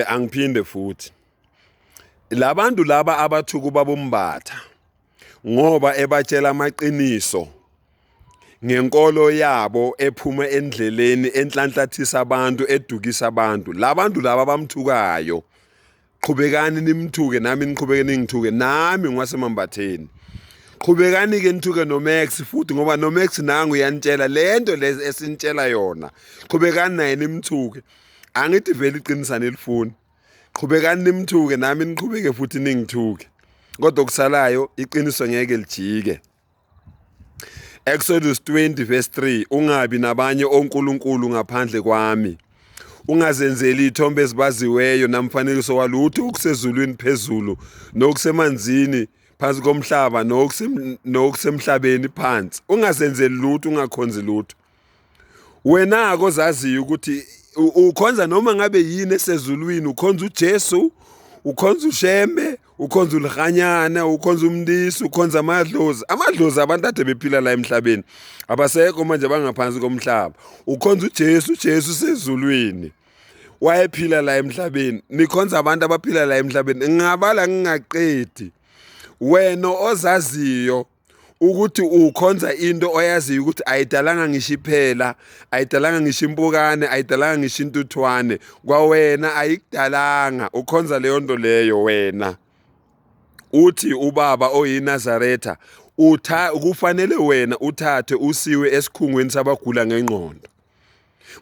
Angiphinde futhi. Labantu laba abathuka ubaba uMbatha ngoba ebatshela amaqiniso ngenkolo yabo ephuma endleleni enhlanhlathisa abantu edukisa abantu. Labantu laba abamthukayo qhubekani nimthuke nami niqhubeke ningithuke nami ngwasemambatheni. Qhubekani ke nithuke noMax futhi ngoba noMax nangu uyanitshela lento lezi esinitshela yona. Qhubekani naye nimthuke. Angithi vele iqiniso anilifuni. Qhubekani nimthuke nami niqhubeke futhi ningithuke. Kodwa okusalayo iqiniso ngeke lijike. Exodus 20 verse 3 ungabi nabanye onkulunkulu ngaphandle kwami. Ungazenzeli ithombe ezibaziweyo namfanekiso walutho okusezulwini phezulu nokusemanzini phansi komhlaba nokusemhlabeni phansi. Ungazenzeli lutho ungakhonzi lutho. Wena-ke ozaziyo ukuthi ukhonza noma ngabe yini esezulwini, ukhonza uJesu, ukhonza uShembe, ukhonza uLihanyana, ukhonza uMndisi, ukhonza amadlozi. Amadlozi abantu ade bephila la emhlabeni abasekho manje, bangaphansi komhlaba. Ukhonza uJesu, uJesu usezulwini, wayephila la emhlabeni. Nikhonza abantu abaphila la emhlabeni. Ngingabala ngingaqedi. Wena ozaziyo ukuthi ukhonza into oyaziyo ukuthi ayidalanga ngisho iphela, ayidalanga ngisho impukane, ayidalanga ngisho intuthwane, kwawena ayikudalanga, ukhonza leyo nto leyo wena. Uthi ubaba oyiNazaretha utha kufanele wena uthathwe usiwe esikhungweni sabagula ngengqondo,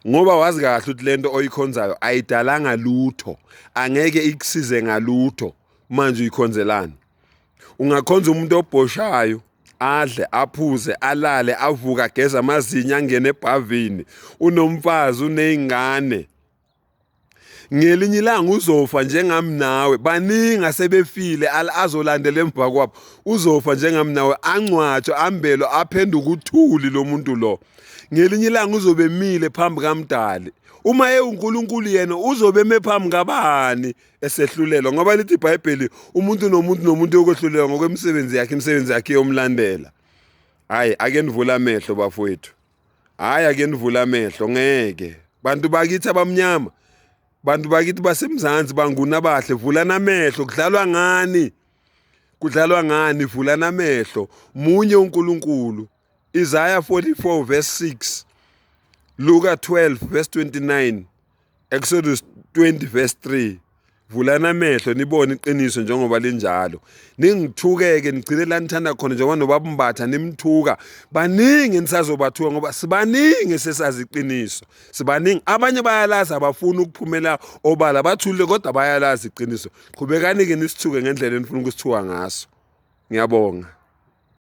ngoba wazi kahle ukuthi lento oyikhonzayo ayidalanga lutho, angeke ikusize ngalutho. Manje uyikhonzelani? Ungakhonza umuntu obhoshayo, adle, aphuze, alale, avuke, ageze amazinyo, angene ebhavini, unomfazi, uney'ngane. Ngelinye ilanga uzofa njengami nawe. Baningi asebefile azolandela emva kwabo. Uzofa njengami nawe, angcwatshwe, ambelwe, aphenduke uthuli lo muntu lo. Ngelinye ilanga uzobe emile phambi kaMdali. Uma ewuNkulunkulu yena uzobe eme phambi kabani esehlulelwa? Ngoba lithi iBhayibheli umuntu nomuntu nomuntu uyokwehlulela ngokwemisebenzi yakhe, imisebenzi yakhe iyomlandela. Hhayi, ake nivule amehlo bafowethu. Hhayi, ake nivule amehlo, ngeke. Bantu bakithi abamnyama, bantu bakithi baseMzansi, banguna abahle, vulani amehlo, kudlalwa ngani? Kudlalwa ngani? Vulani amehlo. Munye uNkulunkulu. Isaiah 44 verse 6, Luka 12 verse 29, Exodus 20 verse 3. Vulani amehlo nibone iqiniso njengoba linjalo. Ningithukeke nigcine la nithanda khona njengoba nobaba uMbatha nimthuka. Baningi enisazobathuka ngoba sibaningi esesazi iqiniso. Sibaningi, abanye bayalazi abafuni ukuphumela obala, bathule kodwa bayalazi iqiniso. Qhubekani-ke nisithuke ngendlela enifuna ukusithuka ngaso. Ngiyabonga.